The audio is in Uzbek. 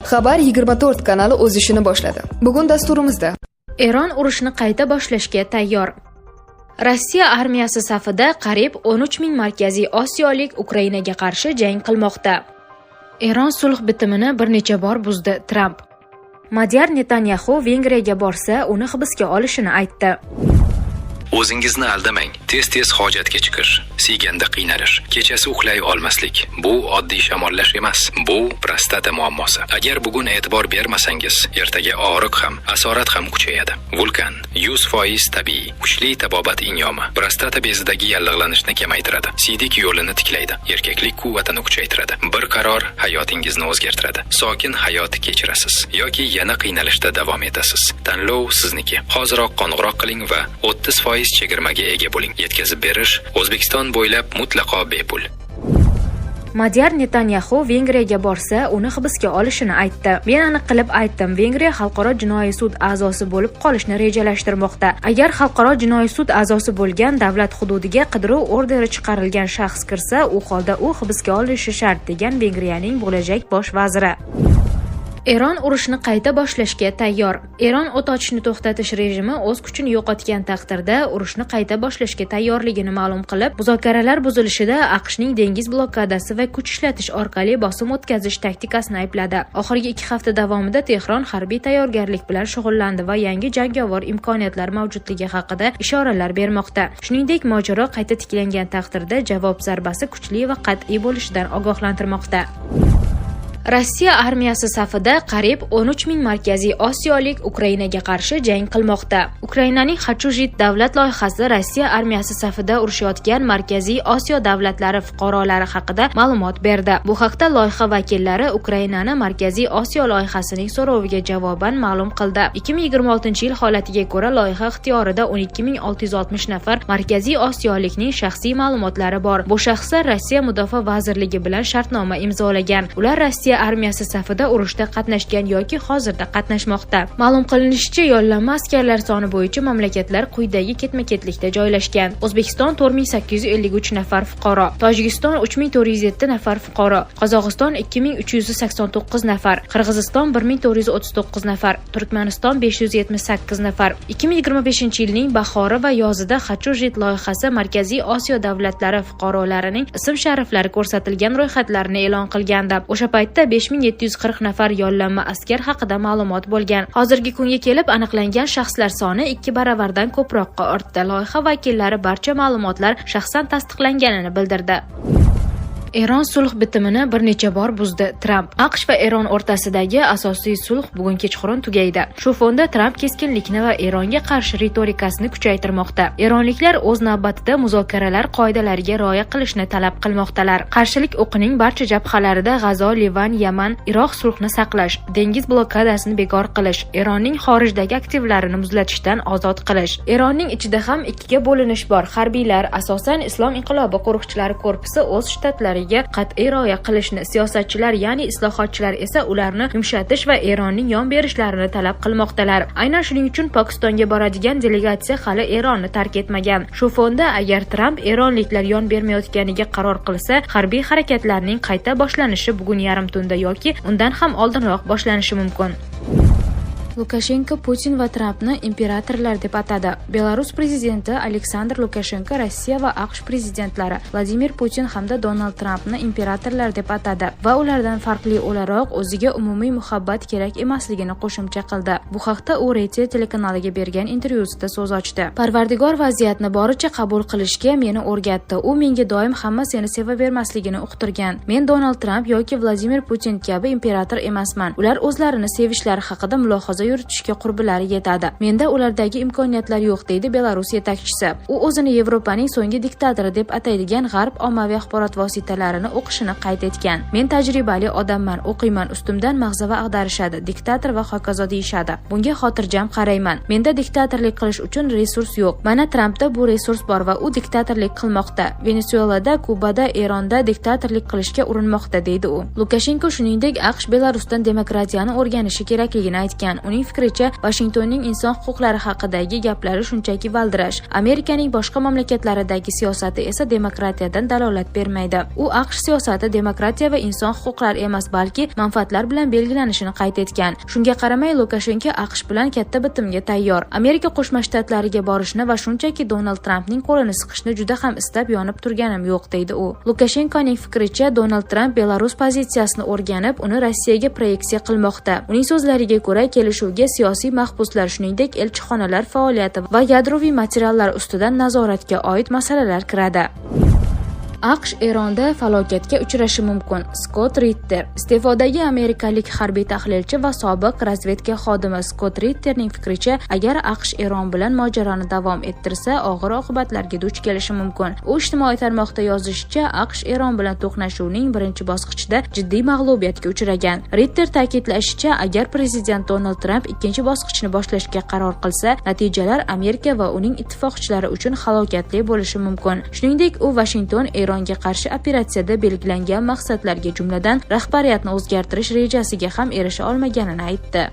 Xabar 24 kanali o'z ishini boshladi. Bugun dasturimizda: Eron urushni qayta boshlashga tayyor. Rossiya armiyasi safida qariyb 13 ming markaziy osiyolik Ukrainaga qarshi jang qilmoqda. Eron sulh bitimini bir necha bor buzdi Tramp. Madyar Netanyaxu Vengriyaga borsa, uni hibsga olishini aytdi. O'zingizni aldamang. Tez-tez hojatga chiqish, siyganda qiynalish, kechasi uxlay olmaslik — bu oddiy shamollash emas, bu prostata muammosi. Agar bugun e'tibor bermasangiz, ertaga og'riq ham, asorat ham kuchayadi. Vulkan 100% tabiiy, kuchli tabobat inyomi. Prostata bezidagi yallig'lanishni kamaytiradi, siydik yo'lini tiklaydi, erkaklik quvvatini kuchaytiradi. Bir qaror hayotingizni o'zgartiradi. Sokin hayot kechirasiz yoki yana qiynalishda davom etasiz. Tanlov sizniki. Hoziroq qo'ng'iroq qiling va 30% chegirmaga ega bo'ling. Yetkazib berish O'zbekiston bo'ylab mutlaqo bepul. Madyar Netanyaxu Vengriyaga borsa, uni hibsga olishini aytdi. "Men aniq qilib aytdim, Vengriya Xalqaro jinoiy sud a'zosi bo'lib qolishni rejalashtirmoqda. Agar Xalqaro jinoiy sud a'zosi bo'lgan davlat hududiga qidiruv orderi chiqarilgan shaxs kirsa, u holda u hibsga olinishi shart", degan Vengriyaning bo'lajak bosh vaziri. Eron urushni qayta boshlashga tayyor. Eron o't ochishni to'xtatish rejimi o'z kuchini yo'qotgan taqdirda urushni qayta boshlashga tayyorligini ma'lum qilib, muzokaralar buzilishida AQShning dengiz blokadasi va kuch ishlatish orqali bosim o'tkazish taktikasini aybladi. Oxirgi 2 hafta davomida Tehron harbiy tayyorgarlik bilan shug'ullandi va yangi jangovar imkoniyatlar mavjudligi haqida ishoralar bermoqda. Shuningdek, mojaro qayta tiklangan taqdirda javob zarbasi kuchli va qat'iy bo'lishidan ogohlantirmoqda. Rossiya armiyasi safida qariyb 13 ming markaziy osiyolik Ukrainaga qarshi jang qilmoqda. Ukrainaning "Хочу жить" davlat loyihasi Rossiya armiyasi safida urushayotgan Markaziy Osiyo davlatlari fuqarolari haqida ma'lumot berdi. Bu haqda loyiha vakillari Ukrainani Markaziy Osiyo loyihasining so'roviga javoban ma'lum qildi. 2026-yil holatiga ko'ra, loyiha ixtiyorida 12 660 nafar Markaziy Osiyolikning shaxsiy ma'lumotlari bor. Bu shaxslar Rossiya Mudofaa vazirligi bilan shartnoma imzolagan. Ular Rossiya armiyasi safida urushda qatnashgan yoki hozirda qatnashmoqda. Ma'lum qilinishicha, yollanma askarlar soni bo'yicha mamlakatlar quyidagi ketma-ketlikda joylashgan: O'zbekiston 4853 nafar fuqaro, Tojikiston 3407 nafar fuqaro, Qozog'iston 2389 nafar, Qirg'iziston 1439 nafar, Turkmaniston 578 nafar. 2025-yilning bahori va yozida "Хочу жить" loyihasi Markaziy Osiyo davlatlari fuqarolarining ism shariflari ko'rsatilgan ro'yxatlarni e'lon qilgandi. O'sha paytda 5740 nafar yollanma askar haqida ma'lumot bo'lgan. Hozirgi kunga kelib aniqlangan shaxslar soni ikki baravardan ko'proqqa ortdi. Loyiha vakillari barcha ma'lumotlar shaxsan tasdiqlanganini bildirdi. Eron sulh bitimini bir necha bor buzdi Tramp. AQSh va Eron o'rtasidagi asosiy sulh bugun kechqurun tugaydi. Shu fonda Tramp keskinlikni va Eronga qarshi ritorikasini kuchaytirmoqda. Eronliklar o'z navbatida muzokaralar qoidalariga rioya qilishni talab qilmoqdalar. Qarshilik o'qining barcha jabhalarida G'azo, Livan, Yaman, Iroq sulhni saqlash, dengiz blokadasini bekor qilish, Eronning xorijdagi aktivlarini muzlatishdan ozod qilish. Eronning ichida ham ikkiga bo'linish bor. Harbiylar, asosan Islom inqilobi qo'riqchilari korpusi o'z shtatlariga qat'iy rioya qilishni, siyosatchilar, ya'ni islohotchilar esa ularni yumshatish va Eronning yon berishlarini talab qilmoqdalar. Aynan shuning uchun Pokistonga boradigan delegatsiya hali Eronni tark etmagan. Shu fonda agar Tramp eronliklar yon bermayotganiga qaror qilsa, harbiy harakatlarning qayta boshlanishi bugun yarim tunda yoki undan ham oldinroq boshlanishi mumkin. Lukashenko Putin va Trampni imperatorlar deb atadi. Belarus prezidenti Aleksandr Lukashenko Rossiya va AQSh prezidentlari Vladimir Putin hamda Donald Trampni imperatorlar deb atadi va ulardan farqli o'laroq o'ziga umumiy muhabbat kerak emasligini qo'shimcha qildi. Bu haqda u RT telekanaliga bergan intervyusida so'z ochdi. "Parvardigor vaziyatni boricha qabul qilishga meni o'rgatdi. U menga doim hamma seni sevavermasligini uqtirgan. Men Donald Tramp yoki Vladimir Putin kabi imperator emasman. Ular o'zlarini sevishlari haqida mulohaza yuritishga qurbilari yetadi. Menda ulardagi imkoniyatlar yo'q", deydi Belarus yetakchisi. U o'zini Yevropaning so'nggi diktatori deb ataydigan g'arb ommaviy axborot vositalarini o'qishini qayd etgan. "Men tajribali odamman, o'qiyman, ustimdan mag'zava ag'darishadi, diktator va hokazo deyishadi. Bunga xotirjam qarayman. Menda diktatorlik qilish uchun resurs yo'q. Mana Trampda bu resurs bor va u diktatorlik qilmoqda. Venesuelada, Kubada, Eronda diktatorlik qilishga urinmoqda", deydi u. Lukashenko shuningdek, AQSh Belarusdan demokratiyani o'rganishi kerakligini aytgan. Uning Uning fikricha, Vashingtonning inson huquqlari haqidagi gaplari shunchaki valdirash. Amerikaning boshqa mamlakatlaridagi siyosati esa demokratiyadan dalolat bermaydi. U AQSh siyosati demokratiya va inson huquqlari emas, balki manfaatlar bilan belgilanishini qayd etgan. Shunga qaramay, Lukashenko AQSh bilan katta bitimga tayyor. Amerika Qo'shma Shtatlariga borishni va shunchaki Donald Trampning qo'lini siqishni juda ham istab yonib turganim yo'q, deydi u. Lukashenkoning fikricha, Donald Tramp Belarus pozitsiyasini o'rganib, uni Rossiyaga proyeksiya qilmoqda. Uning so'zlariga ko'ra, kelishuvga siyosiy mahbuslar, shuningdek, elchixonalar faoliyati va yadroviy materiallar ustidan nazoratga oid masalalar kiradi. AQSh Eronda falokatga uchrashi mumkin. Skott Ritter. Iste'fodagi amerikalik harbiy tahlilchi va sobiq razvedka xodimi Skott Ritterning fikricha, agar AQSh Eron bilan mojaroni davom ettirsa, og'ir oqibatlarga duch kelishi mumkin. U ijtimoiy tarmoqda yozishicha, AQSh Eron bilan to'qnashuvning birinchi bosqichida jiddiy mag'lubiyatga uchragan. Ritter ta'kidlashicha, agar prezident Donald Tramp ikkinchi bosqichni boshlashga qaror qilsa, natijalar Amerika va uning ittifoqchilari uchun halokatli bo'lishi mumkin. Shuningdek, u Vashington Eronga qarshi operatsiyada belgilangan maqsadlarga, jumladan, rahbariyatni o'zgartirish rejasiga ham erisha olmaganini aytdi.